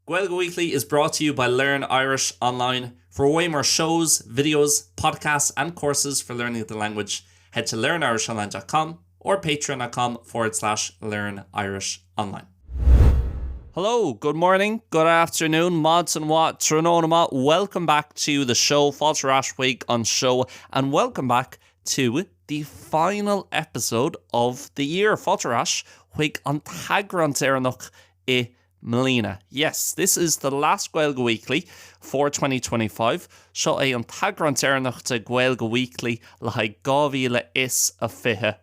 Gaeilge Weekly is brought to you by Learn Irish Online. For way more shows, videos, podcasts and courses for learning the language, head to learnirishonline.com or patreon.com forward slash learn Irish online. Hello, good morning, good afternoon, maidin mhaith, tráthnóna maith, welcome back to the show, Fáilte ar ais chuig an seó, and welcome back to the final episode of the year, Fáilte ar ais chuig an t-eagrán deireanach i mbliana. Yes, this is the last Gaeilge Weekly for 2025, Seo é an t-eagrán deireanach de Gaeilge Weekly le haghaidh 2025.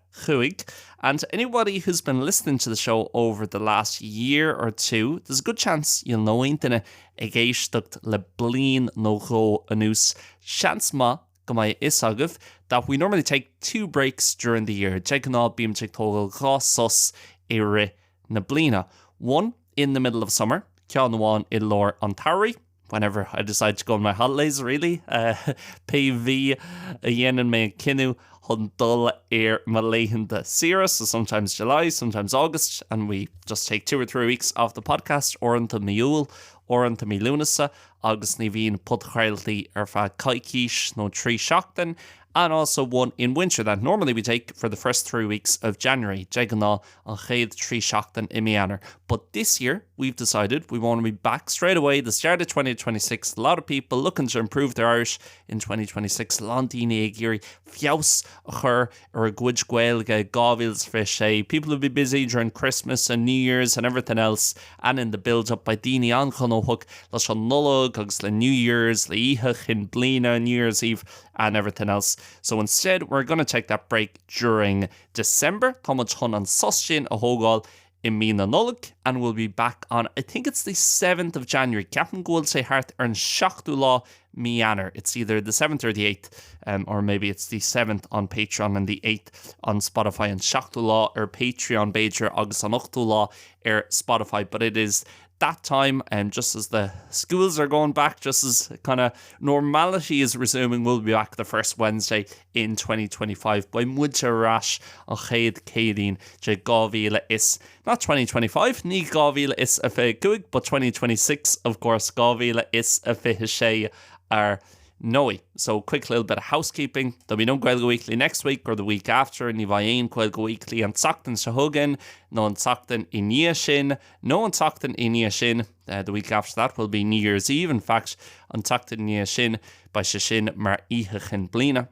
And anybody who's been listening to the show over the last year or two, there's a good chance you'll know aon duine ag éisteacht le bliain nó dhó anuas, seans maith go mbeidh a fhios agaibh that we normally take two breaks during the year. De ghnáth bímid ag tógáil dhá sos i rith na bliana. One in the middle of summer, ceann amháin i lár an tsamhraidh, whenever I decide to go on my holidays really, pé mhí a dhéanann mé an cinneadh chun dul ar mo laethanta saoire, so sometimes July, sometimes August, and we just take two or three weeks off the podcast, uaireanta mí Iúil, uaireanta mí Lúnasa, agus ní bhíonn podchraoltaí ar feadh coicís nó trí seachtain, and also one in winter that normally we take for the first three weeks of January, de ghnáth an chéad trí seachtain i mí Eanáir. But this year we've decided we want to be back straight away, the start of 2026, a lot of people looking to improve their Irish in 2026, a lán daoine ag iarraidh feabhas a chur ar a gcuid Gaeilge i 2026, people will be busy during Christmas and New Year's and everything else and in the build up, beidh daoine an-ghnóthach leis an Nollaig agus le New Year's, le Oíche Chinn Bliana, New Year's Eve and everything else. So instead we're gonna take that break during December, tá muid chun an sos sin a thógáil i mí na Nollag and we'll be back on, I think it's the seventh of January, ceapaim go bhfuil sé thart ar an seachtú lá mí Eanáir, it's either the seventh or the eighth, um, or maybe it's the seventh on Patreon and the eighth on Spotify, an seachtú lá ar Patreon b'fhéidir agus an ochtú lá ar Spotify, but it is that time and just as the schools are going back, just as kind of normality is resuming, we'll be back the first Wednesday in 2025. Beidh muid ar ais an chéad Céadaoin de 2000 is, not 2025, ní 2025, but 2026 of course, 2026 ar ndóigh. So quick little bit of housekeeping, there'll be no Gaeilge Weekly next week or the week after, ní bheidh aon Gaeilge Weekly an tseachtain seo chugainn nó an tseachtain i ndiaidh sin nó an tseachtain i ndiaidh sin, the week after that will be New Year's Eve, in fact an tseachtain i ndiaidh sin beidh sé sin mar Oíche Chinn Bliana.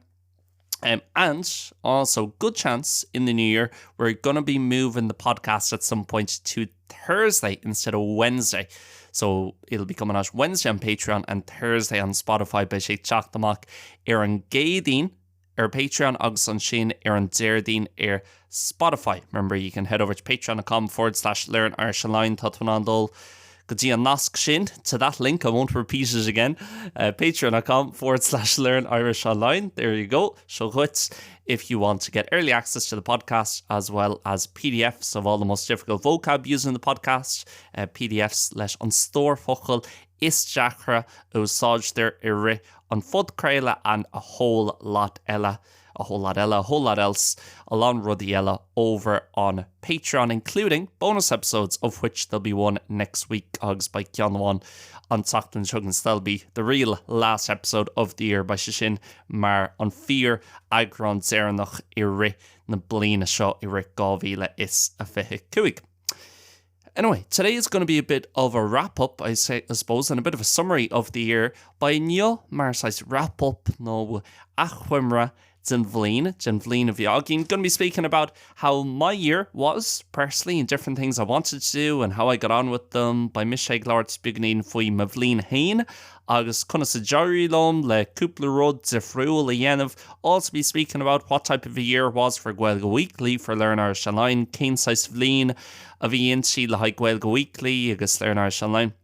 Um, and also good chance in the new year we're gonna be moving the podcast at some point to Thursday instead of Wednesday. So it'll be coming out Wednesday on Patreon and Thursday on Spotify beidh sé ag teacht amach ar an gCéadaoin ar Patreon agus ansin ar an Déardaoin ar Spotify. Remember you can head over to patreon.com forward slash learn Irish online tá tú in ann dul go dtí an nasc sin to that link I won't repeat it again uh, patreon.com forward slash learn Irish online there you go seo dhuit if you want to get early access to the podcast as well as PDFs of all the most difficult vocab used in the podcast uh, PDFs leis an stór focal is deacra a úsáidtear i rith an phodchraoladh and a whole lot eile a whole lot eile, a whole lot else, a lán rudaí eile over on Patreon, including bonus episodes of which there'll be one next week agus beidh ceann amháin an tseachtain seo chugainn, so that'll be the real last episode of the year, beidh sé sin mar an fíor eagrán deireanach i rith na bliana seo, i rith 2025. Anyway, today is going to be a bit of a wrap up, I, say, I suppose, and a bit of a summary of the year. Beidh inniu mar saghas wrap up nó achoimre den bhliain, den bhliain a bhí againn. Going to be speaking about how my year was, personally, and different things I wanted to do and how I got on with them. Beidh mise ag labhairt beagáinín faoi mo bhliain féin agus conas a d'éirigh liom le cúpla rud difriúil a dhéanamh. Also be speaking about what type of a year it was for Gaeilge Weekly, for Learn Irish Online, cén saghas bhliain a bhí inti le haghaidh Gaeilge Weekly agus Learn Irish Online.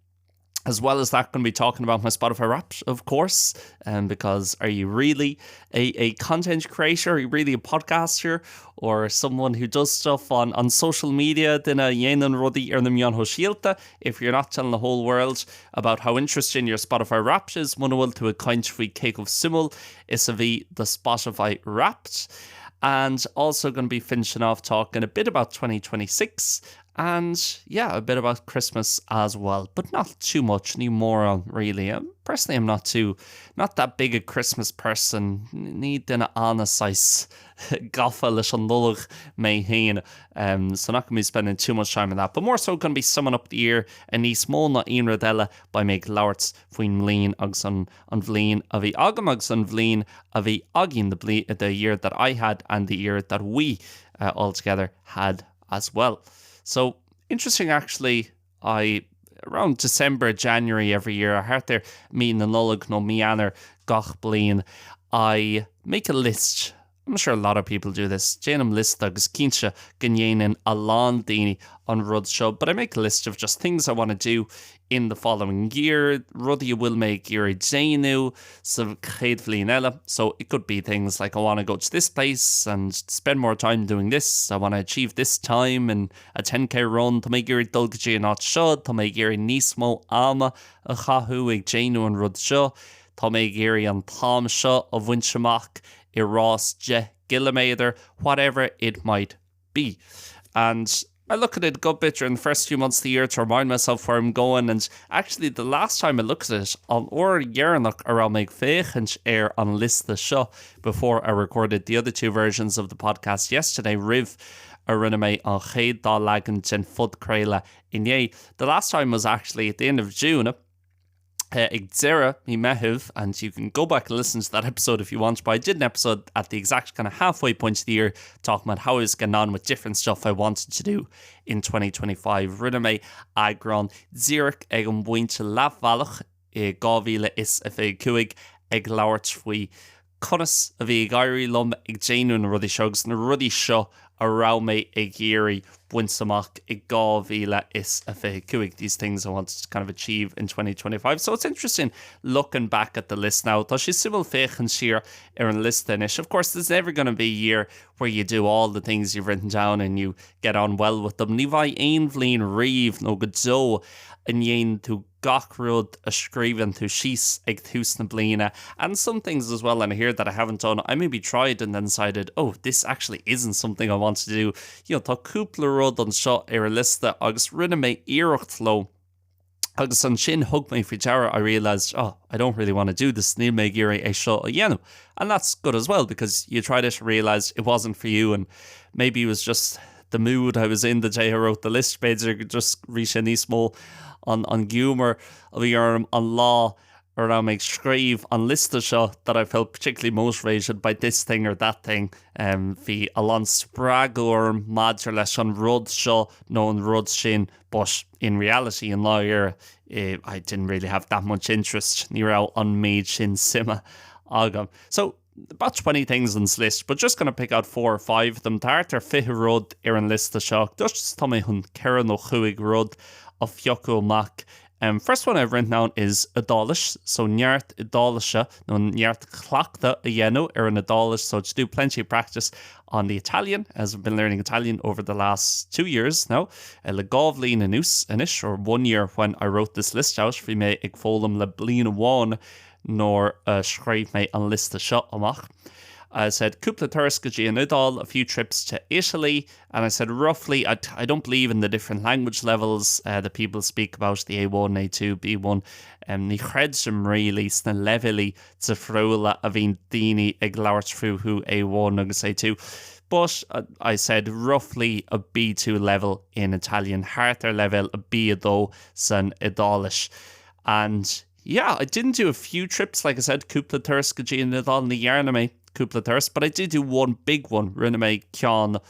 As well as that, going to be talking about my Spotify Wrapped, of course, um, because are you really a, a content creator? Are you really a podcaster or someone who does stuff on, on social media duine a dhéanann rudaí ar na meáin shóisialta? If you're not telling the whole world about how interesting your Spotify Wrapped is, muna bhfuil tú ag caint faoi cé chomh suimiúil is a bhí do Spotify Wrapped. And also going to be finishing off talking a bit about 2026. And yeah, a bit about Christmas as well, but not too much, ní mórán really. Um, personally, I'm not too not that big a Christmas person. Ní duine an-saghas gafa leis an Nollaig mé féin. Um, so not gonna be spending too much time on that, but more so gonna be summing up the year and níos mó ná aon rud eile beidh mé ag labhairt faoin mbliain agus an an bhliain a bhí agam agus an bhliain a bhí againn the, the year that I had and the year that we uh, all together had as well. So interesting actually I around December, January every year, thart ar mí na Nollag nó mí Eanáir gach bliain, I make a list. I'm sure a lot of people do this. Déanaim liosta agus cinnte go ndéanann a lán daoine an rud seo, but I make a list of just things I want to do in the following year, rudaí a bhfuil mé ag iarraidh déanamh sa chéad bhliain eile. So it could be things like I want to go to this place and spend more time doing this, I want to achieve this time in a 10k run, tá mé ag iarraidh dul go dtí an áit seo, tá mé ag iarraidh níos mó ama a chaitheamh ag déanamh an rud seo, tá mé ag iarraidh an t-am seo a bhaint amach i rás 10 gciliméadar, whatever it might be. And I look at it a good bit during the first few months of the year to remind myself where I'm going and actually the last time I looked at it an uair dheireanach a raibh mé ag féachaint ar an liosta seo before I recorded the other two versions of the podcast yesterday roimh a rinne mé an chéad dá leagan den phodchraoladh inné. The last time was actually at the end of June ag deireadh mí Meitheamh and you can go back and listen to that episode if you want, but I did an episode at the exact kind of halfway point of the year talking about how I was getting on with different stuff I wanted to do in 2025. Rinne mé eagrán díreach ag an bpointe leathbhealach i 2025 ag labhairt faoi conas a bhí ag éirí liom ag déanamh na rudaí seo agus na rudaí seo a raibh mé ag iarraidh baint amach i 2025 these things I wanted to kind of achieve in 2025. So it's interesting looking back at the list now. Tá sé suimiúil féachaint siar ar an liosta anois. Of course, there's never going to be a year where you do all the things you've written down and you get on well with them. Ní bheidh aon bhliain riamh nó go deo a ndéanann tú gach rud a scríobhann tú síos ag tús na bliana and some things as well in here that I haven't done I maybe tried and then decided oh this actually isn't something I want to do you know, tá cúpla rud anseo ar an liosta agus rinne mé iarracht leo agus ansin thug mé faoi deara I realized oh I don't really want to do this níl mé ag iarraidh é seo a dhéanamh and that's good as well because you tried it realized it wasn't for you and maybe it was just the mood I was in the day I wrote the list b'fhéidir just bhí sé níos mó an an giúmar a bhí orm an lá a raibh mé ag scríobh an liosta seo that I felt particularly motivated by this thing or that thing. Um, bhí a lán spreagadh orm maidir leis an rud seo nó an rud sin, but in reality i ndáiríre eh, I didn't really have that much interest, ní raibh an méid sin suime agam. So about 20 things on this list, but just gonna pick out four or five of them. Thart ar 20 rud ar an liosta seo, just tá mé chun ceithre nó chúig rud a phiocadh amach. Um, first one I've written down is Iodáilis, so neart Iodáilise nó neart cleachtadh a dhéanamh ar an Iodáilis, so to do plenty of practice on the Italian, as I've been learning Italian over the last two years now, uh, le dhá bhliain anuas anois, or one year when I wrote this list out, bhí mé ag foghlaim le bliain amháin nuair a scríobh mé an liosta seo amach. I said cúpla turas go dtí an Iodáil, a few trips to Italy, and I said roughly, I, I don't believe in the different language levels uh, that people speak about, the A1, A2, B1, um, ní chreidim really sna leibhéil difriúla a bhíonn daoine ag labhairt fúthu A1 agus A2. But uh, I said roughly a B2 level in Italian, thart ar leibhéal a B2 san Iodáilis. And yeah, I didn't do a few trips, like I said, cúpla turas go dtí an Iodáil, ní dhearna mé cúpla turas, but I did do one big one, rinne mé ceann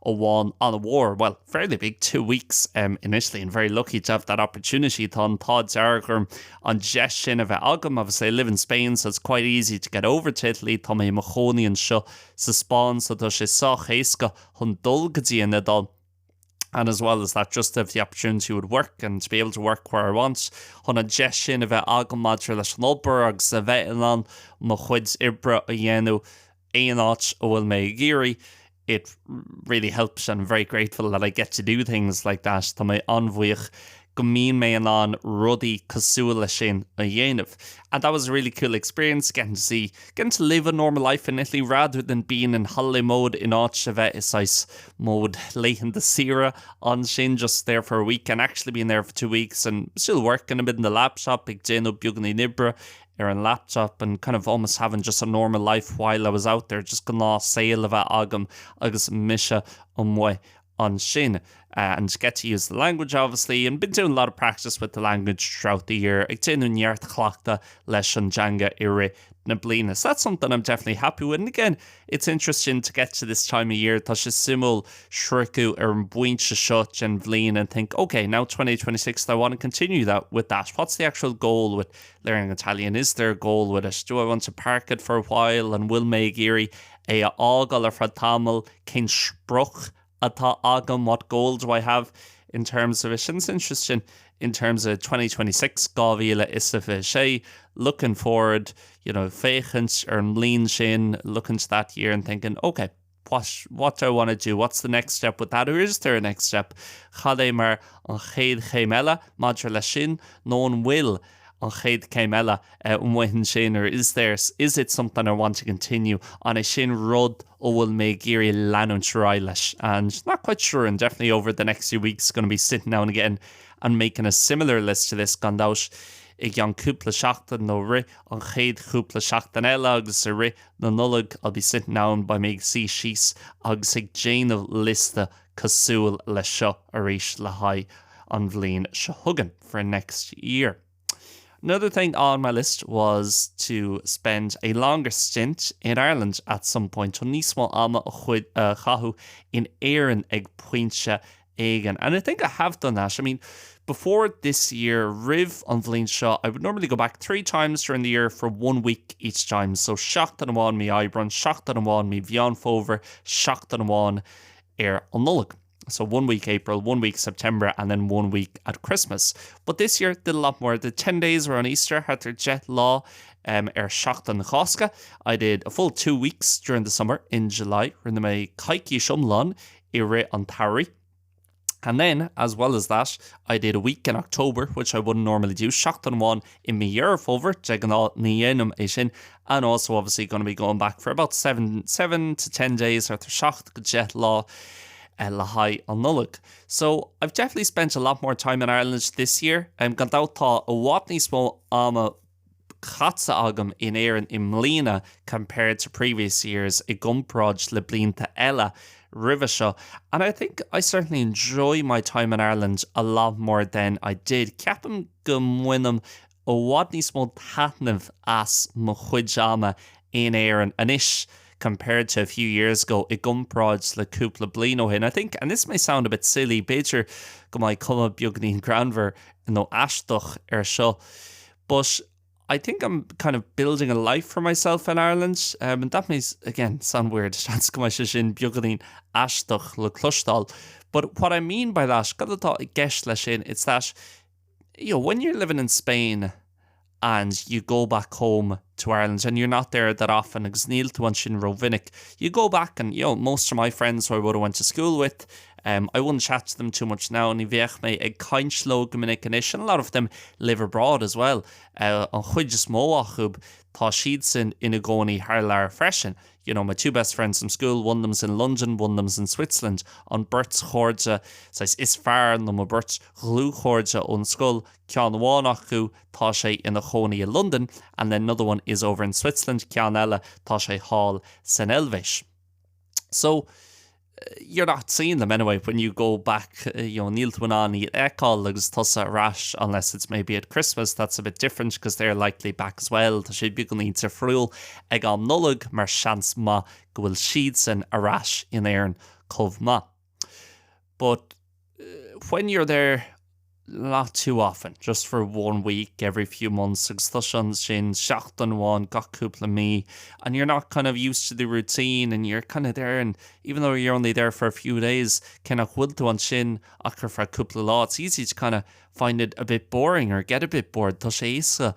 amháin an-mhór, well, fairly big, two weeks um, in Italy, and very lucky to have that opportunity. Tá an t-ádh dearg orm an deis sin a bheith agam, obviously I live in Spain, so it's quite easy to get over to Italy, tá mé i mo chónaí anseo sa Spáinn, so tá sé sách éasca chun dul go dtí an Iodáil. And as well as that, just to have the opportunity with work and to be able to work where I want, chun an deis sin a bheith agam maidir leis an obair agus a bheith in ann mo chuid oibre a dhéanamh aon áit a bhfuil mé ag iarraidh, it really helps and I'm very grateful that I get to do things like that. Tá mé an-bhuíoch go mbíonn mé in ann rudaí cosúil leis sin a dhéanamh. And that was a really cool experience getting to see, getting to live a normal life in Italy rather than being in holiday mode in áit a bheith i saghas mode laethanta saoire ansin just there for a week and actually being there for 2 weeks and still working a bit in the laptop ag déanamh beagáinín oibre ar an laptop and kind of almost having just a normal life while I was out there just gnáthshaol a bheith agam agus mise amuigh ansin. And get to use the language obviously and been doing a lot of practice with the language throughout the year ag déanamh neart cleachta leis an dteanga i rith na bliana. So that's something I'm definitely happy with. And again, it's interesting to get to this time of year tá sé suimiúil sroicheadh ar an bpointe seo den bhliain and think, okay, now 2026 I want to continue that with that. What's the actual goal with learning Italian? Is there a goal with it? Do I want to park it for a while and bhfuil mé ag iarraidh é a fhágáil ar feadh tamaill cén sprioc atá agam what goal do I have in terms of it? Sin interesting in terms of 2026 2026 looking forward you know féachaint ar an mbliain sin looking to that year and thinking okay what what do I want to do what's the next step with that or is there a next step cad é mar an chéad chéim eile maidir leis sin nó an bhfuil an chéad chéim eile amuigh ansin or is there is it something I want to continue an é sin rud a bhfuil mé ag iarraidh leanúint ar aghaidh leis and not quite sure and definitely over the next few weeks going to be sitting down again and making a similar list to this gan dabht i gceann cúpla seachtain nó rith an chéad chúpla seachtain eile agus i rith na Nollag I'll be sitting down beidh mé ag suí síos agus ag déanamh liosta cosúil leis seo arís le haghaidh an bhliain seo chugainn for next year. Another thing on my list was to spend a longer stint in Ireland at some point chun níos mó ama a chuid a chaitheamh in Éirinn ag pointe éigin. And I think I have done that. I mean, before this year, roimh an bhliain seo, I would normally go back three times during the year for one week each time. So seachtain amháin mí Aibreán, seachtain amháin mí Mheán Fómhair, seachtain amháin ar an Nollaig. So one week April, one week September and then one week at Christmas. But this year did a lot more. The 10 days were on Easter, thart ar 10 lá ar seachtain na Cásca. I did a full 2 weeks during the summer in July, rinne mé coicís iomlán i rith an tsamhraidh. And then, as well as that, I did a week in October, which I wouldn't normally do, seachtain amháin i mí Dheireadh Fómhair, de ghnáth ní dhéanaim é sin, and also obviously going to be going back for about 7 to 10 days thart ar 7 go 10 lá le haghaidh an Nollaig. So I've definitely spent a lot more time in Ireland this year. Gan dabht tá i bhfad níos mó ama caite agam in Éirinn i mbliana compared to previous years i gcomparáid le blianta eile roimhe seo. And I think I certainly enjoy my time in Ireland a lot more than I did. Ceapaim go mbainim i bhfad níos mó taitneamh as mo chuid ama in Éirinn anois compared to a few years ago i gcomparáid le cúpla bliain ó shin. I think, and this may sound a bit silly, b'fhéidir go mbeidh cuma beagáinín greannmhar nó aisteach ar seo, but I think I'm kind of building a life for myself in Ireland and that may again sound weird seans go mbeidh sé sin beagáinín aisteach le cloisteáil. But what I mean by that, cad atá i gceist leis sin, it's that you know, when you're living in Spain and you go back home to Ireland and you're not there that often agus níl tú ansin rómhinic, you go back and you know, most of my friends who I would have went to school with, I wouldn't chat to them too much now, ní bheadh mé ag caint leo go minic anois, and a lot of them live abroad as well. An chuid is mó acu tá siadsan ina gcónaí thar lear freisin. You know, my two best friends from school, one of them's in London, one of them's in Switzerland. An beirt chairde saghas is fearr nó mo beirt dhlúthchairde ón scoil, ceann amháin acu tá sé ina chónaí i Londain and then another one is over in Switzerland, ceann eile tá sé thall san Eilvéis. So, you're not seeing them anyway when you go back, you know, níl tú in ann iad a fheiceáil agus tusa ar ais unless it's maybe at Christmas, that's a bit different because they're likely back as well. Tá sé beagáinín difriúil ag am Nollag mar seans maith go bhfuil siadsan ar ais in Éirinn chomh maith. But when you're there not too often, just for one week every few months agus tusa ansin seachtain amháin gach cúpla mí and you're not kind of used to the routine and you're kind of there and even though you're only there for a few days cé nach bhfuil tú ansin ach ar feadh cúpla lá it's easy to kind of find it a bit boring or get a bit bored Tá sé éasca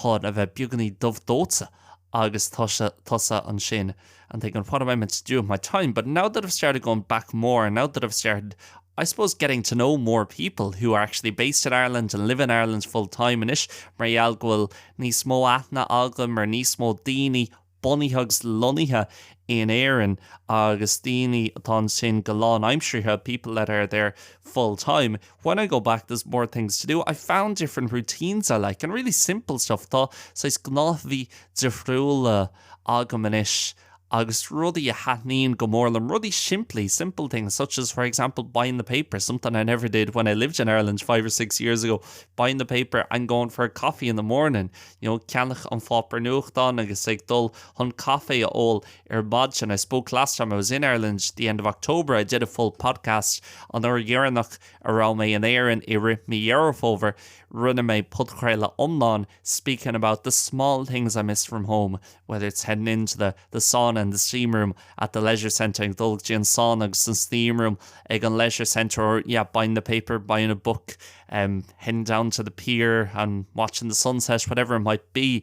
chun a bheith beagáinín dubh dóite agus tusa tusa ansin and thinking what am I meant to do with my time but now that I've started going back more now that I've started. I suppose getting to know more people who are actually based in Ireland and live in Ireland full time anois mar gheall go bhfuil níos mó aithne agam ar níos mó daoine bunaithe agus lonnaithe in Éirinn agus daoine atá ansin go lánaimseartha, people that are there full time. When I go back there's more things to do. I found different routines I like and really simple stuff. Tá saghas gnáthaimh difriúla agam anois agus rudaí a thaitníonn go mór liom, rudaí simplí, simple things such as for example buying the paper, something I never did when I lived in Ireland 5 or 6 years ago, buying the paper and going for a coffee in the morning, you know, ceannach an pháipéar nuachtáin agus ag dul chun caife a ól ar maidin. I spoke last time I was in Ireland, the end of October, I did a full podcast an uair dheireanach a raibh mé in Éirinn i rith mí Dheireadh Fómhair, rinne mé podchraoladh iomlán speaking about the small things I miss from home, whether it's heading into the the sauna and the steam room at the leisure centre ag dul go dtí an sauna agus an steam room ag an leisure centre or yeah buying the paper, buying a book, um, heading down to the pier and watching the sunset, whatever it might be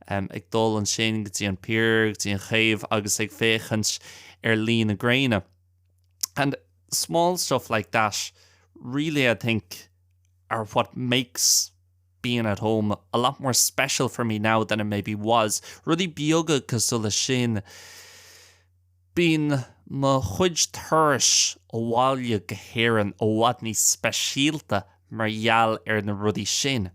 um, ag dul ansin go dtí an pier, go dtí an chéibh agus ag féachaint ar luí na gréine. And small stuff like that really I think are what makes being at home a lot more special for me now than it maybe was. Rudaí beaga cosúil leis sin, bíonn mo chuid turais abhaile go hÉirinn i bhfad níos speisialta mar gheall ar na rudaí sin.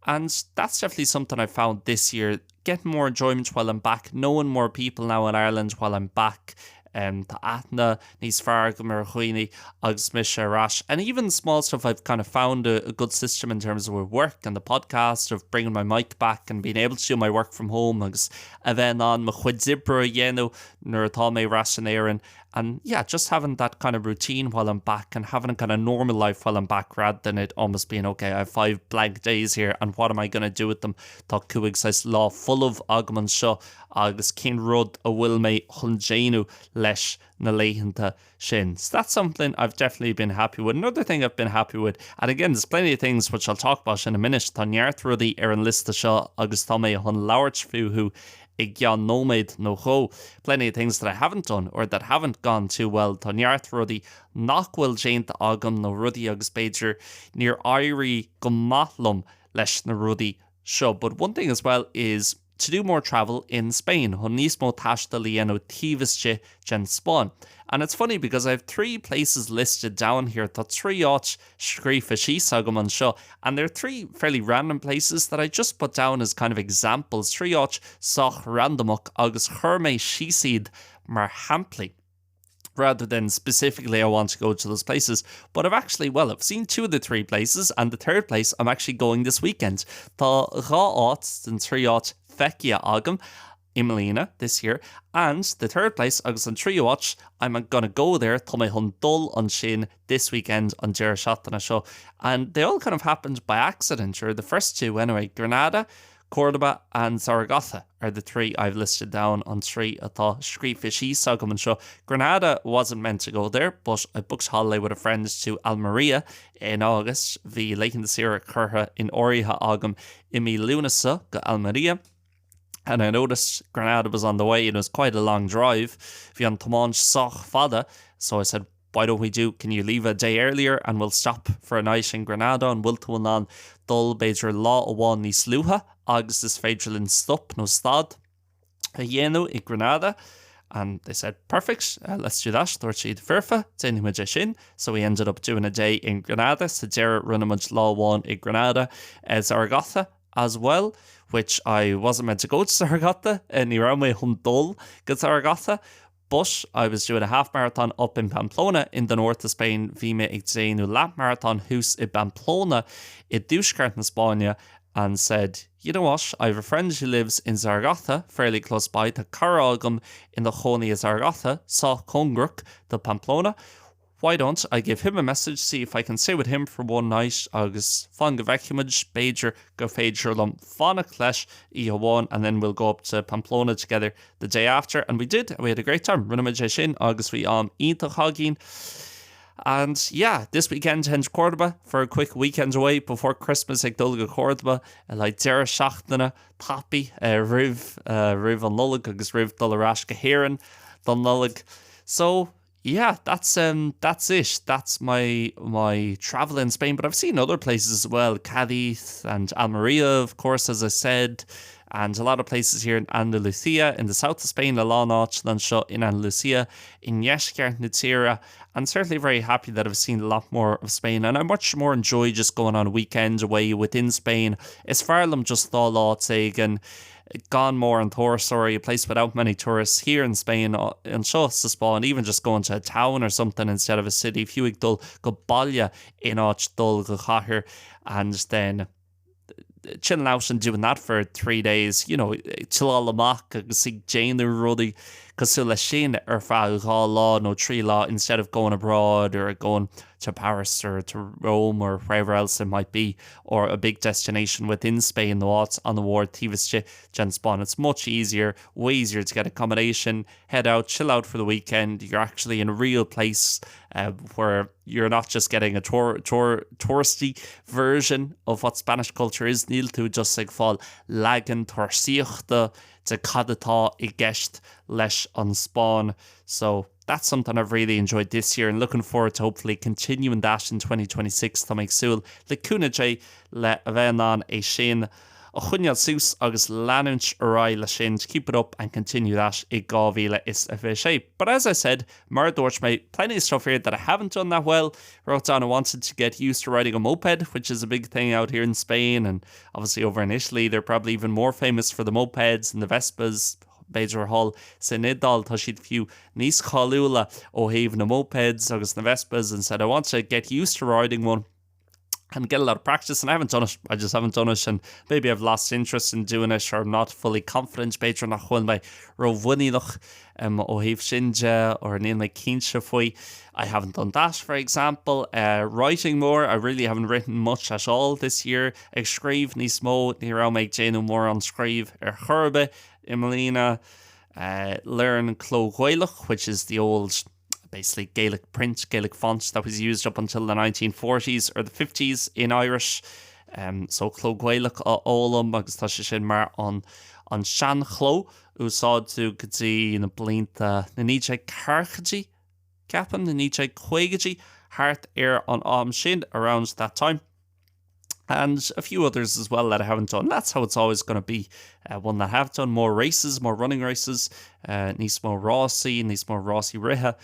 And that's definitely something I found this year, getting more enjoyment while I'm back, knowing more people now in Ireland while I'm back, Tá aithne níos fearr agam ar dhaoine agus mise ar ais. And even small stuff I've kind of found a, a good system in terms of work and the podcast of bringing my mic back and being able to do my work from home agus a bheith in ann mo chuid oibre a dhéanamh nuair atá mé ar ais in Éirinn. And yeah, just having that kind of routine while I'm back and having a kind of normal life while I'm back rather than it almost being okay, I have 5 blank days here and what am I gonna do with them? Tá 5 saghas lá folamh agam anseo agus cén rud a bhfuil mé chun déanamh leis na laethanta sin. So that's something I've definitely been happy with. Another thing I've been happy with, and again there's plenty of things which I'll talk about in a minute, tá neart rudaí ar an liosta seo agus tá mé chun labhairt fúthu i gceann nóiméad nó dhó. Plenty of things that I haven't done or that haven't gone too well, tá neart rudaí nach bhfuil déanta agam nó rudaí agus b'fhéidir níor éirigh go maith liom leis na rudaí seo. But one thing as well is to do more travel in Spain, chun níos mó taistil a dhéanamh taobh istigh den Spáinn. And it's funny because I have 3 places listed down here, tá 3 áit scríofa síos agam anseo, and they're 3 fairly random places that I just put down as kind of examples, 3 áit sách randamach agus chuir mé síos iad mar shamplaí. rather than specifically I want to go to those places. But I've actually, well, I've seen 2 of the 3 places and the third place I'm actually going this weekend. Tá 2 áit den 3 áit feicthe agam i mbliana, this year, and the third place agus an tríú áit, I'm gonna go there, tá mé chun dul ansin this weekend, an deireadh seachtaine seo. And they all kind of happened by accident, or the first 2 anyway, Granada, Córdoba and Zaragoza are the 3 I've listed down, an 3 atá scríofa síos agam anseo. Granada wasn't meant to go there, but I booked holiday with a friend to Almeria in August. Bhí laethanta saoire curtha in áirithe agam i mí Lúnasa go Almeria and I noticed Granada was on the way and it was quite a long drive. Bhí an tiomáint sách fada, so I said, why don't we do, can you leave a day earlier and we'll stop for a night in Granada, an bhfuil tú in ann dul b'fhéidir lá amháin níos luaithe agus is féidir linn stop nó stad a dhéanamh i Granada and they said perfect, let's do that, dúirt siad foirfe, déanfaidh muid é sin, so we ended up doing a day in Granada, sa deireadh rinne muid lá amháin i Granada, Zaragoza as well, which I wasn't meant to go to Zaragoza, ní raibh mé chun dul go Zaragoza, But I was doing a half marathon up in Pamplona in the north of Spain, bhí mé ag déanamh leathmharatón thuas i bPamplona i dtuaisceart na Spáinne and said, you know what, I have a friend who lives in Zaragoza, fairly close by, tá cara agam ina chónaí i Zaragoza, sách cóngarach do Pamplona, why don't I give him a message, see if I can stay with him for one night agus fan go bhfeicfimid, b'fhéidir go féidir liom fanacht leis oíche amháin and then we'll go up to Pamplona together the day after and we did and we had a great time. Rinne muid é sin agus bhí am iontach againn. And yeah, this weekend heading to Cordoba for a quick weekend away before Christmas ag dul go Cordoba le deireadh seachtaine tapaidh roimh roimh an Nollaig agus roimh dul ar ais go hÉirinn don Nollaig. So. Yeah, that's um that's it. That's my my travel in Spain, but I've seen other places as well, Cadiz and Almeria, of course, as I said, and a lot of places here in Andalusia in the south of Spain, a lán áiteanna anseo in Andalusia i ndeisceart na tíre, and certainly very happy that I've seen a lot more of Spain and I much more enjoy just going on a weekend away within Spain. Is fearr liom just dul áit éigin gan mórán turasóirí, a place without many tourists here in Spain anseo sa Spáinn, even just going to a town or something instead of a city, fiú ag dul go baile in áit dul go cathair and then chilling out and doing that for 3 days, you know, chilleáil amach agus ag déanamh rudaí cosúil leis sin ar feadh 2 lá nó 3 lá instead of going abroad or going to Paris or to Rome or wherever else it might be or a big destination within Spain nó áit an-mhór taobh istigh den Spáinn. It's much easier, way easier to get accommodation, head out, chill out for the weekend, you're actually in a real place uh, where you're not just getting a tour, tour, touristy version of what Spanish culture is, níl tú just ag fáil leagan turasóireachta de cad atá i gceist leis an Spáinn. So that's something I've really enjoyed this year and looking forward to hopefully continuing that in 2026 Tá mé ag súil le cúnamh Dé le a bheith in ann é sin a choinneáil suas agus leanúint ar aghaidh leis sin to keep it up and continue that i 2026. But as I said, mar a dúirt mé, plenty of stuff here that I haven't done that well. Wrote down I wanted to get used to riding a moped, which is a big thing out here in Spain and obviously over in Italy they're probably even more famous for the mopeds and the Vespas B'fhéidir thall san Iodáil tá siad fiú níos cáiliúla ó thaobh na mopeds agus na Vespas and said I want to get used to riding one and get a lot of practice and I haven't done it I just haven't done it and maybe I've lost interest in doing it or I'm not fully confident b'fhéidir nach bhfuil mé rómhuiníneach um, ó thaobh sin de or níl mé cinnte faoi I haven't done that for example uh, writing more I really haven't written much at all this year ag scríobh níos mó ní raibh mé ag déanamh mórán scríobh ar chor ar bith i mbliana uh, learn Cló Gaelach which is the old basically Gaelic print, Gaelic font that was used up until the 1940s or the 50s in Irish. Um, so Cló Gaelach a fhoghlaim agus tá sé sin mar an an seanchló úsáideadh go dtí na blianta na 1940idí ceapaim na 1950idí thart ar an am sin around that time. and a few others as well that I haven't done. That's how it's always going to be. Uh, one that I have done more races, more running races, uh, níos mó rásaí, níos mó rásaí ríthe.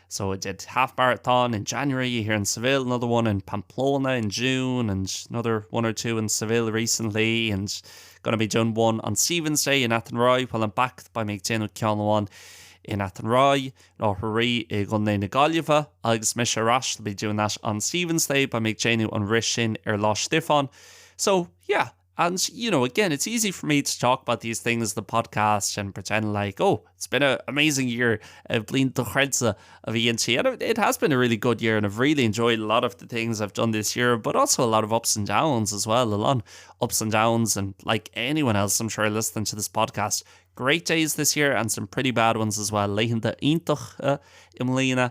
So I did half marathon in January here in Seville, another one in Pamplona in June, and another one or two in Seville recently, and going to be doing one on Stephen's Day in Athenry while I'm back beidh mé ag déanamh ceann amháin in Athenry, Áth Rí i gContae na Gaillimhe agus mise ar ais be doing that on Stephen's Day beidh mé ag déanamh an rith sin ar Lá Stiofáin. So yeah, and you know again it's easy for me to talk about these things the podcast and pretend like oh it's been an amazing year of bliain dochreidte a bhí inti and it has been a really good year and I've really enjoyed a lot of the things I've done this year but also a lot of ups and downs as well a lot ups and downs and like anyone else I'm sure listening to this podcast great days this year and some pretty bad ones as well laethanta iontacha i mbliana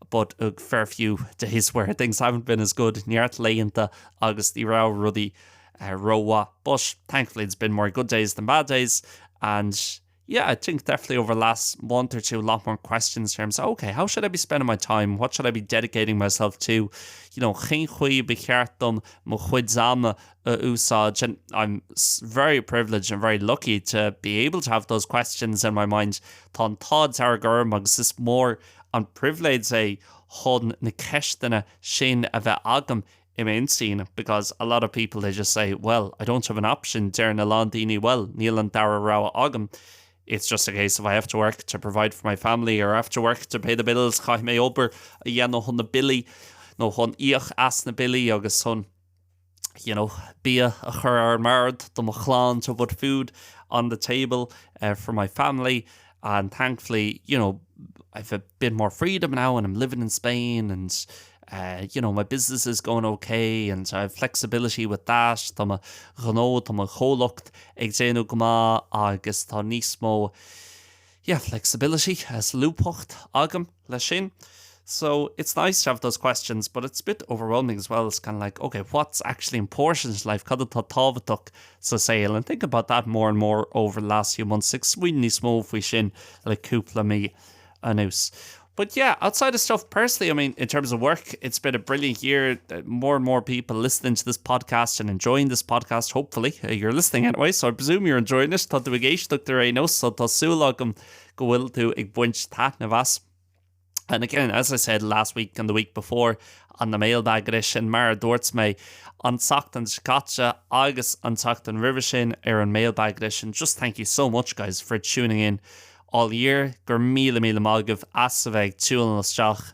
but a fair few days where things haven't been as good neart laethanta agus ní raibh rudaí uh, rómhaith but thankfully it's been more good days than bad days and yeah, I think definitely over the last month or two, a lot more questions in terms of, okay, how should I be spending my time? What should I be dedicating myself to? You know, cén chaoi ba cheart dom mo chuid ama a úsáid and I'm very privileged and very lucky to be able to have those questions in my mind. Tá an t-ádh dearg orm agus is mór an pribhléid é chun na ceisteanna sin a bheith agam i m'intinn because a lot of people they just say well I don't have an option deireann a lán daoine well níl an dara rogha agam it's just a case of I have to work to provide for my family or I have to work to pay the bills caithfidh mé obair a dhéanamh chun na billí nó chun íoc as na billí agus chun you know, bia a chur ar an mbord do mo chlann to put food on the table uh, for my family and thankfully you know I've a bit more freedom now and I'm living in Spain and uh, you know my business is going okay and I have flexibility with that Tá mo ghnó tá mo chomhlacht ag déanamh go maith agus tá níos mó yeah, flexibility solúbthacht agam leis sin. So it's nice to have those questions, but it's a bit overwhelming as well. It's kind of like, okay, what's actually important in life? Cad atá tábhachtach sa saol? And think about that more and more over the last few months. Ag smaoineamh níos mó faoi sin le cúpla mí anuas. But yeah, outside of stuff personally, I mean, in terms of work, it's been a brilliant year. More and more people listening to this podcast and enjoying this podcast, hopefully. Uh, you're listening anyway, so I presume you're enjoying it. Tá tú ag éisteacht ar aon nós, so tá súil agam go bhfuil tú ag baint taitneamh as. And again, as I said last week and the week before on the mailbag edition, mar a dúirt mé an tseachtain seo caite agus an tseachtain roimhe sin ar an mailbag edition, just thank you so much guys for tuning in all year. Go raibh míle míle maith agaibh as a bheith ag tiúnáil isteach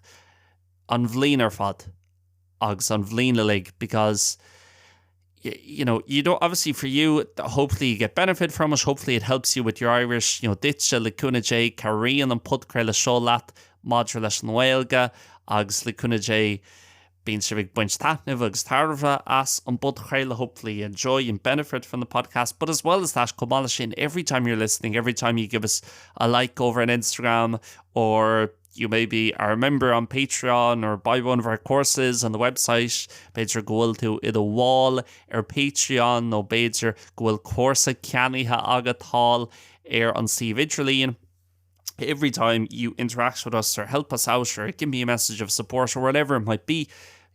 an bhliain ar fad agus an bhliain uilig because you know, you don't obviously for you hopefully you get benefit from it, hopefully it helps you with your Irish, you know, duitse le cúnamh Dé cabhraíonn an podchraoladh seo leat maidir leis an nGaeilge agus le cúnamh Dé bíonn sibh ag baint taitneamh agus tairbhe as an bpodchraoladh hopefully you enjoy and benefit from the podcast but as well as that chomh maith leis sin every time you're listening every time you give us a like over on Instagram or you maybe are a member on Patreon or buy one of our courses on the website b'fhéidir go bhfuil tú i do bhall ar Patreon nó b'fhéidir go bhfuil cúrsa ceannaithe agat thall ar an suíomh idirlín. Every time you interact with us or help us out or give me a message of support or whatever it might be,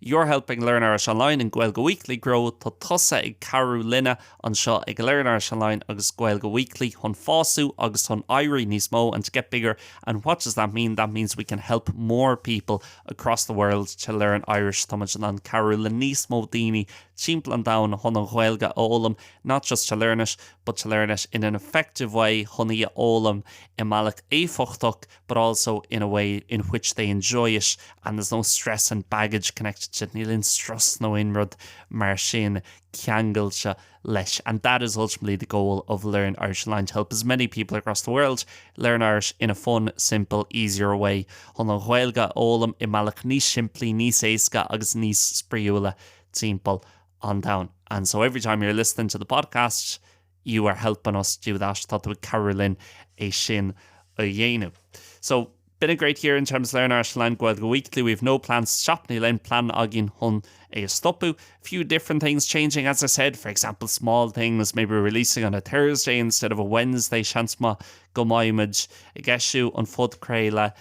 you're helping Learn Irish Online and Gaeilge Weekly grow Tá tusa ag cabhrú linne anseo ag Learn Irish Online agus Gaeilge Weekly chun fás agus chun éirí níos mó and to get bigger and what does that mean? That means we can help more people across the world to learn Irish Tá muid in ann cabhrú le níos mó daoine timpeall an domhain chun an Ghaeilge a fhoghlaim, not just to learn it, but to learn it in an effective way chun í a fhoghlaim i mbealach éifeachtach but also in a way in which they enjoy it and there's no stress and baggage connected to it, níl aon strus nó aon rud mar sin ceangailte leis. And that is ultimately the goal of Learn Irish Online, to help as many people across the world learn Irish in a fun, simple, easier way, chun an Ghaeilge a fhoghlaim i mbealach níos simplí, níos éasca agus níos spraíúla timpeall an domhain. And so every time you're listening to the podcast, you are helping us do that, tá tú ag cabhrú linn é sin a dhéanamh. So, been a great year in terms of Learn Irish Online Gaeilge Weekly, we've no plans to stop, níl aon plean againn chun é a stopadh. A few different things changing, as I said, for example, small things, maybe releasing on a Thursday instead of a Wednesday, seans maith go mbeidh muid ag eisiú an phodchraoladh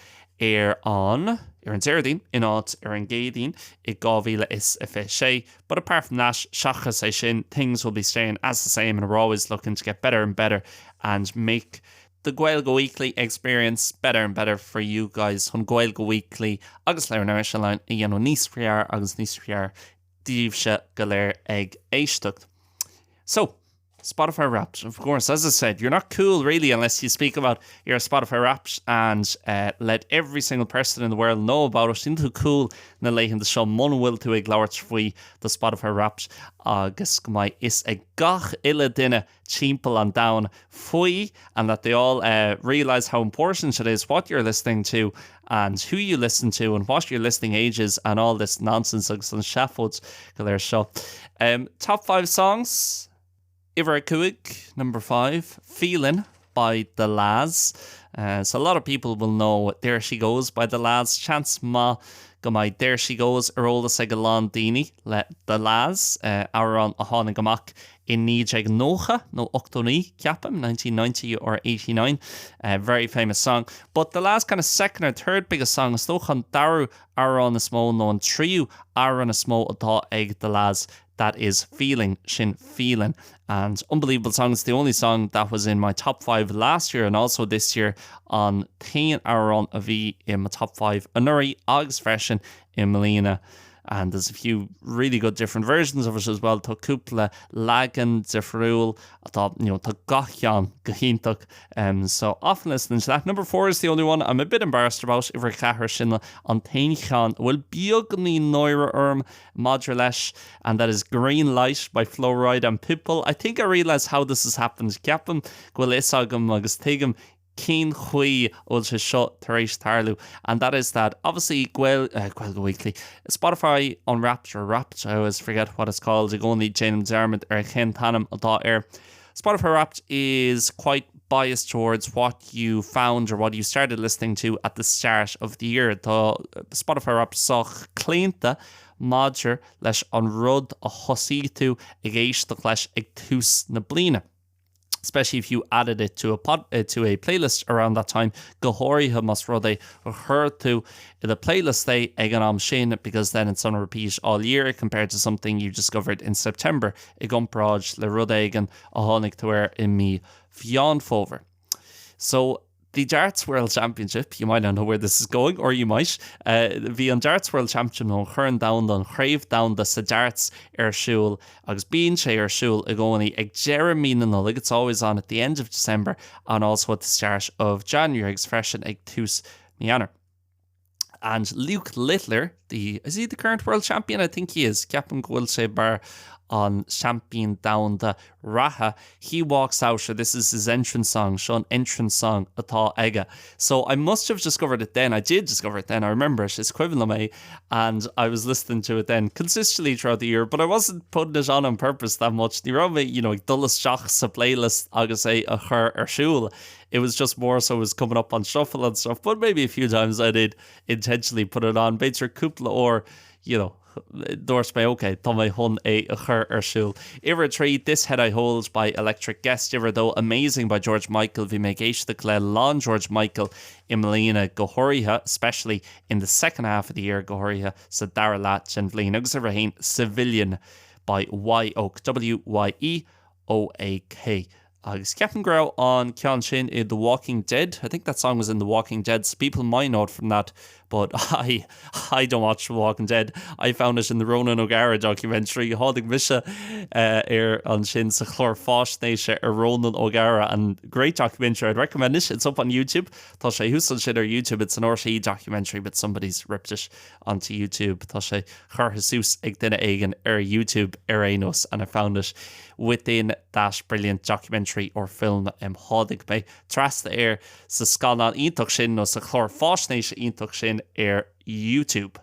ar an ar an Déardaoin in áit ar an gCéadaoin i 2026. But apart from that, seachas é sin, things will be staying as the same and we're always looking to get better and better and make the Gaeilge Weekly experience better and better for you guys chun Gaeilge Weekly agus Learn Irish Online a dhéanamh níos fearr agus níos fearr daoibhse go léir ag éisteacht. So, Spotify Wrapped, of course, as I said, you're not cool really unless you speak about your Spotify Wrapped and uh, let every single person in the world know about it. Níl tú cool na laethanta seo muna bhfuil tú ag labhairt faoi do Spotify Wrapped agus go mbeidh fhios ag gach uile duine timpeall an domhain faoi and that they all uh, realise how important it is what you're listening to and who you listen to and what your listening age is and all this nonsense agus an seafóid go léir seo. Um, top 5 songs Uimhir a cúig, number 5, Feelin' by The La's. Uh, so a lot of people will know There She Goes by The La's. Seans maith go mbeidh There She Goes ar eolas ag a lán daoine le The La's, uh, amhrán a tháinig amach i 1990 nó 89, ceapaim, 1990 or 89. Uh, very famous song. But The La's kind of second or third biggest song, is dócha an dara amhrán is mó nó an tríú amhrán is mó atá ag The La's. That is Feeling, sin Feelin'. And unbelievable song, it's the only song that was in my top 5 last year and also this year an t-aon amhrán a bhí i mo top 5 anuraidh agus freisin i mbliana. And there's a few really good different versions of it as well. Tá cúpla leagan difriúil atá, you know, tá gach ceann go hiontach. Um, so often listening to that. Number 4 is the only one I'm a bit embarrassed about. Uimhir a ceathair sin an t-aon cheann a bhfuil beagáinín náire orm maidir leis and that is Green Light by Flo Rida and Pitbull. I think I realise how this has happened. Ceapaim go bhfuil fhios agam agus tuigim cén chaoi a bhfuil sé seo tar éis tarlú and that is that obviously Gael, uh, Gaeilge Weekly, Spotify Unwrapped or Wrapped, I always forget what it's called, i gcónaí déanaim dearmad ar cén t-ainm atá air. Spotify Wrapped is quite biased towards what you found or what you started listening to at the start of the year. Tá Spotify Wrapped sách claonta maidir leis an rud a thosaigh tú ag éisteacht leis ag tús na bliana. Especially if you added it to a pod, uh, to a playlist around that time, go háirithe más rud é gur chuir tú i do playlist é ag an am sin because then it's on repeat all year compared to something you discovered in September i gcomparáid le rud éigin a tháinig tú air i mí Mheán Fómhair. So The Darts World Championship, you might not know where this is going, or you might. Uh, bhí an Darts World Championship nó an Chorn Domhanda an Chraobh Domhanda sa Darts ar siúl agus bíonn sé ar siúl i gcónaí ag deireadh mí na Nollag, it's always on at the end of December and also at the start of January agus freisin ag tús mí Eanáir. And Luke Littler, the, is he the current world champion? I think he is. Ceapaim go bhfuil sé mar an seaimpín domhanda reatha. He walks out, so this is his entrance song, seo an entrance song atá aige. So I must have discovered it then, I did discover it then, I remember it, is cuimhin liom é, and I was listening to it then consistently throughout the year, but I wasn't putting it on on purpose that much. Ní raibh mé, you know, ag dul isteach sa playlist agus é a chur ar siúl. It was just more so it was coming up on shuffle and stuff, but maybe a few times I did intentionally put it on. B'fhéidir cúpla uair, you know, dúirt mé ok, tá mé chun é a chur ar siúl. Uimhir 3, This Head I Hold by Electric Guest. Uimhir 2, Amazing by George Michael. Bhí mé ag éisteacht le a lán George Michael i mbliana go háirithe, especially in the second half of the year, go háirithe sa dara leath den bhliain. Agus uimhir 1, Civilian by Wye Oak, W-Y-E O-A-K. Agus ceapaim go raibh an ceann sin i The Walking Dead, I think that song was in The Walking Dead, so people might know it from that, but I, I don't watch The Walking Dead, I found it in the Ronan O'Gara documentary, tháinig mise air ansin sa chlár faisnéise ar Ronan O'Gara, and great documentary, I'd recommend it, it's up on YouTube, tá sé thuas ansin ar YouTube, it's an RTÉ documentary but somebody's ripped it onto YouTube, tá sé curtha suas ag duine éigin ar YouTube ar aon nós, and I found it within that brilliant documentary or film tháinig mé trasna air sa scannán iontach sin nó sa chlár faisnéise iontach sin ar YouTube.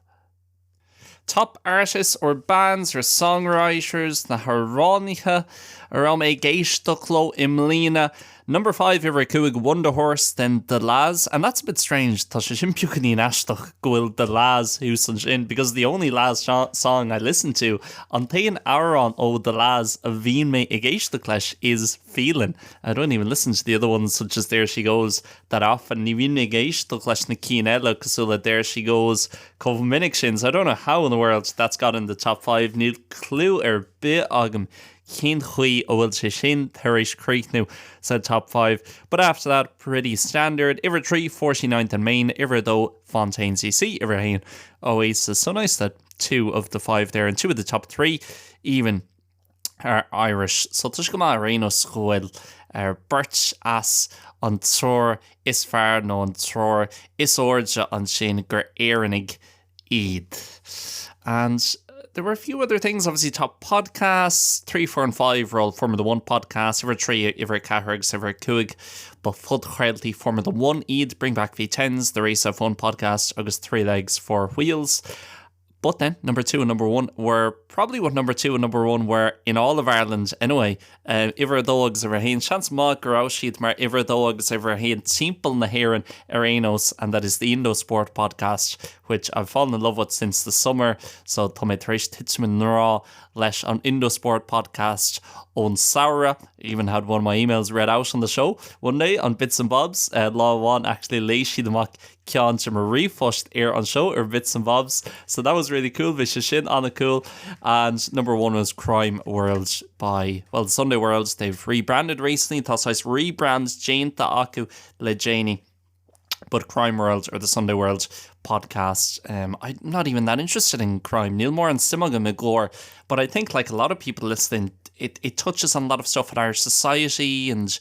Top artists or bands or songwriters, na hamhránaithe a raibh mé ag éisteacht leo i mbliana. Number 5, uimhir 5, Wunderhorse, then The La's, and that's a bit strange, tá sé sin beagáinín aisteach go bhfuil The La's thuas ansin, because the only La's song I listen to, an t-aon amhrán ó The La's a bhíonn mé ag éisteacht leis is Feelin'. I don't even listen to the other ones such as There She Goes that often, ní bhíonn mé ag éisteacht leis na cinn eile cosúil le There She Goes chomh minic sin, so I don't know how in the world that's got in the top 5, níl clue ar bith agam Cén chaoi a bhfuil sé sin tar éis críochnú sa top 5? But after that, pretty standard. Uimhir 3, 49th and Main, Uimhir 2, Fontaines DC, Uimhir 1, Oasis. So nice that two of the five there and two of the top three even are Irish. So tá sé go maith ar aon nós go bhfuil ar beirt as an triúr is fearr nó an triúr is airde ansin gur Éireannaigh iad. And there were a few other things, obviously top podcasts, 3, 4 and 5 were all Formula 1 podcasts, uimhir 3, uimhir 4 agus uimhir 5 ba phodchraoltaí Formula 1 iad, Bring Back V10s, The Race F1 podcast agus 3 Legs 4 Wheels. But then number 2 and number 1 were probably what number 2 and number 1 were in all of Ireland anyway. Uimhir 2 agus uimhir 1, seans maith go raibh siad mar uimhir 2 agus uimhir 1 timpeall na hÉireann ar aon nós and that is the Indosport podcast which I've fallen in love with since the summer so tá mé tar éis titim i ngrá leis an Indosport podcast ón samhradh. Even had one of my emails read out on the show one day on Bits and Bobs lá amháin actually léigh siad amach ceann de mo ríomhphost ar an seó ar Bits and Bobs so that was really cool bhí sé sin an-cool and number one was Crime World by well the Sunday World they've rebranded recently tá saghas rebrand déanta acu le déanaí but Crime World or the Sunday World podcast um, I'm not even that interested in crime níl mórán suim agam i gcoir but I think like a lot of people listening it, it touches on a lot of stuff in Irish society and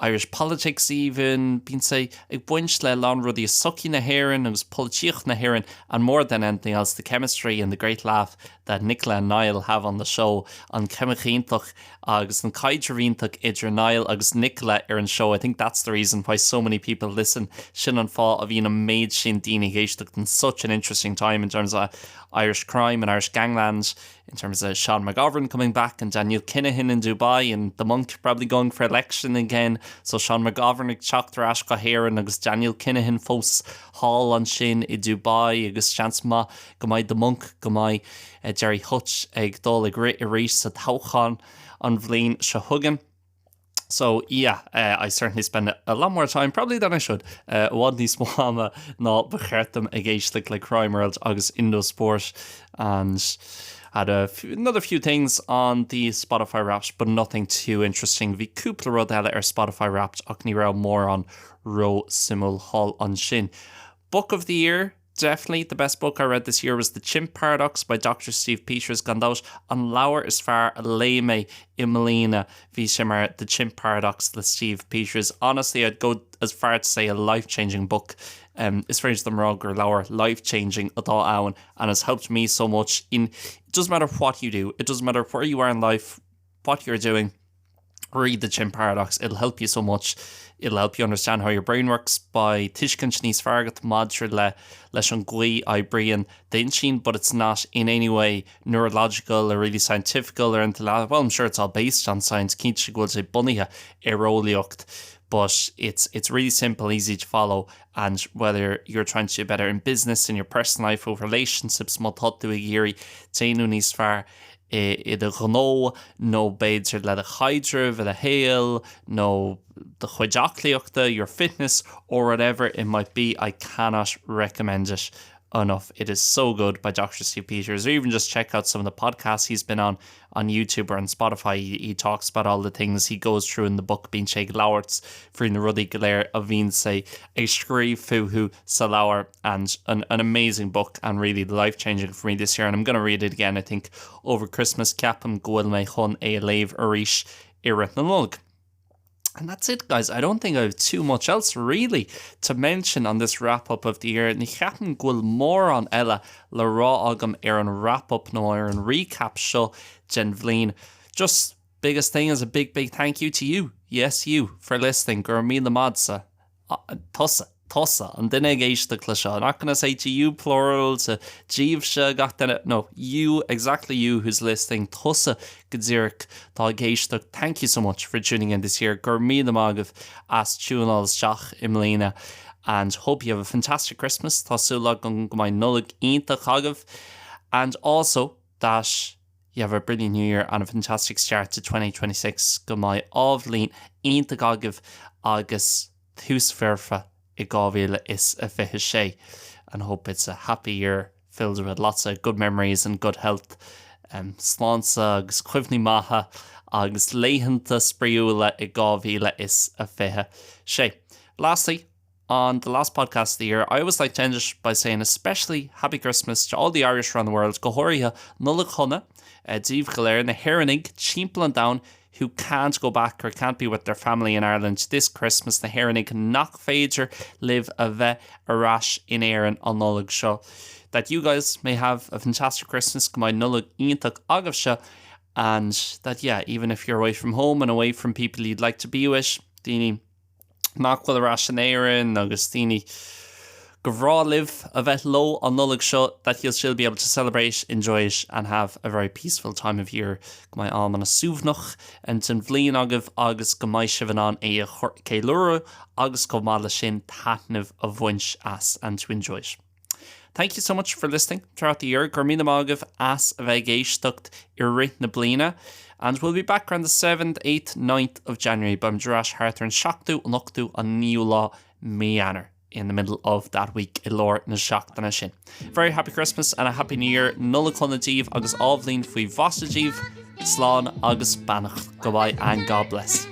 Irish politics even, bíonn sé ag baint le a lán rudaí i sochaí na hÉireann agus polaitíocht na hÉireann and more than anything else the chemistry and the great laugh that Nicola and Niall have on the show, an cheimic iontach agus an caidreamh iontach idir Niall agus Nicola ar an seó, I think that's the reason why so many people listen, sin an fáth a bhíonn an méid sin daoine ag éisteacht and such an interesting time in terms of Irish crime and Irish gangland. in terms of Sean McGovern coming back and Daniel Kinahan in Dubai and the Monk probably going for election again so Sean McGovern ag teacht ar ais go hÉirinn agus Daniel Kinahan fós thall ansin i Dubai agus seans maith go mbeidh the Monk go mbeidh eh, Gerry Hutch ag dul ag rith arís sa toghchán an bhliain seo chugainn. So yeah, uh, I certainly spend a lot more time probably than I should uh, i bhfad níos mó ama ná ba cheart dom ag éisteacht le Crime World agus Indosport and had a few, another few things on the Spotify Wrapped but nothing too interesting. Bhí cúpla rud eile ar Spotify Wrapped ach ní raibh mórán ró-suimiúil thall ansin. Book of the Year, Definitely the best book I read this year was The Chimp Paradox by Doctor Steve Peters, gan dabht an leabhar is fearr a léigh mé i mbliana bhí sé mar The Chimp Paradox le Steve Peters. Honestly I'd go as far to say a life changing book. Um, is féidir liom rá gur leabhar life changing atá ann and has helped me so much in it doesn't matter what you do, it doesn't matter where you are in life, what you're doing, read The Chimp Paradox, it'll help you so much, it'll help you understand how your brain works beidh tuiscint níos fearr agat maidir le leis an gcaoi a oibríonn d'intinn but it's not in any way neurological or really scientifical or anything like that, well I'm sure it's all based on science, cinnte go bhfuil sé bunaithe ar eolaíocht but it's it's really simple, easy to follow and whether you're trying to do better in business, in your personal life, with relationships má tá tú ag iarraidh déanamh níos fearr i do ghnó nó b'fhéidir le do chaidreamh i do shaol nó do chuid aclaíochta, your fitness or whatever it might be, I cannot recommend it enough. It is so good by Dr Steve Peters or even just check out some of the podcasts he's been on on YouTube or on Spotify. He, he talks about all the things he goes through in the book bíonn sé ag labhairt faoi na rudaí go léir a bhíonn sé ag scríobh fúthu sa leabhar and an, an amazing book and really life changing for me this year and I'm gonna read it again I think over Christmas ceapaim go bhfuil mé chun é a léamh arís i rith na Nollag. And that's it guys, I don't think I have too much else really to mention on this wrap up of the year. Ní cheapaim go bhfuil mórán eile le rá agam ar an wrap up nó ar an recap seo den bhliain. Just biggest thing is a big big thank you to you, yes you, for listening, go raibh míle maith agatsa. Tusa, tusa, an duine ag éisteacht le seo. I'm not gonna say to you plural, to daoibhse, gach duine, no, you, exactly you who's listening, tusa go díreach atá ag éisteacht, thank you so much for tuning in this year, go raibh míle maith agaibh as tiúnáil isteach i mbliana and hope you have a fantastic Christmas, tá súil agam go mbeidh Nollaig iontach agaibh and also that you have a brilliant new year and a fantastic start to 2026 go mbeidh athbhliain iontach agaibh agus tús foirfe i 2026 and hope it's a happy year filled with lots of good memories and good health um, sláinte agus cuimhní maithe agus laethanta spraíúla i 2026. Lastly, on the last podcast of the year, I always like to end it by saying especially Happy Christmas to all the Irish around the world, go háirithe Nollaig Shona daoibh go léir, na hÉireannaigh timpeall an domhain who can't go back or can't be with their family in Ireland this Christmas, na hÉireannaigh nach féidir libh a bheith ar ais in Éirinn an Nollaig seo. That you guys may have a fantastic Christmas, go mbeidh Nollaig iontach agaibhse and that yeah, even if you're away from home and away from people you'd like to be with, daoine nach bhfuil ar ais in Éirinn agus daoine gur bhreá libh a bheith leo an Nollaig seo that you'll still be able to celebrate, enjoy it and have a very peaceful time of year go mbeidh am an-suaimhneach den bhliain agaibh agus go mbeidh sibh in ann é a cheiliúradh agus chomh maith leis sin taitneamh a bhaint as and to enjoy it. Thank you so much for listening throughout the year. Go raibh míle maith agaibh as a bheith ag éisteacht i rith na bliana. And we'll be back around the 7th, 8th, 9th of January. Beimid ar ais thart ar an 7ú, an 8ú, an 9ú lá mí Eanáir in the middle of that week i lár na seachtaine sin. Very happy Christmas and a happy new year. Nollaig shona daoibh agus athbhliain faoi mhaise daoibh. Slán agus beannacht. Goodbye and God bless.